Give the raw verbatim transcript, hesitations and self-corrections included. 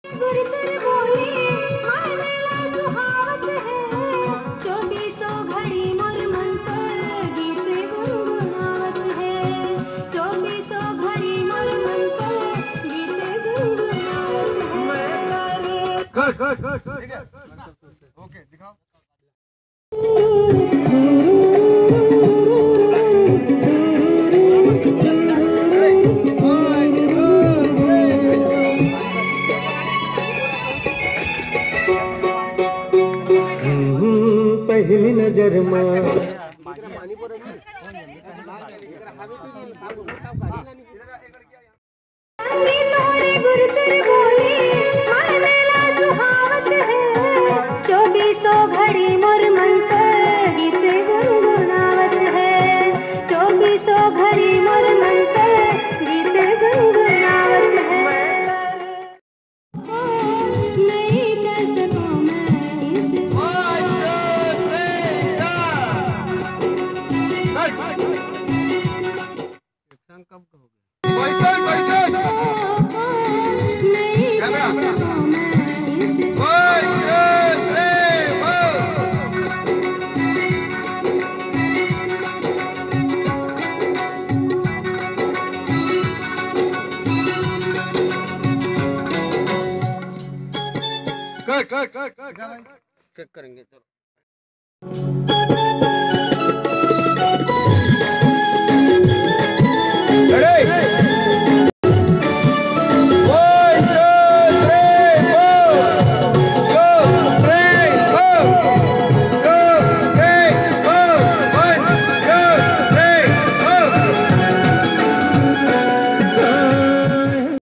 गुरतुर बोले, माय मेला सुहावत है, चौबीसों घड़ी मोर मन पर गीत गुनगुनावत है, चौबीसों घड़ी मोर मन पर गीत गुनगुनावत है। Cut, cut, cut, cut. ठीक है, ओके, दिखाओ. पहली नजर मा तोरे गुरतुर बोले, माय मेला सुहावत है, चौबीसों घड़ी मोर मन पर गीत गुनगुनावत है, चौबीसों घड़ी मोर मन पर गीत गुनगुनावत है। नहीं कर सकूं मैं इस पैसा, पैसा. Camera. One, two, three, four. Cut, cut, cut, cut, cut. Check करेंगे, चलो. Ready?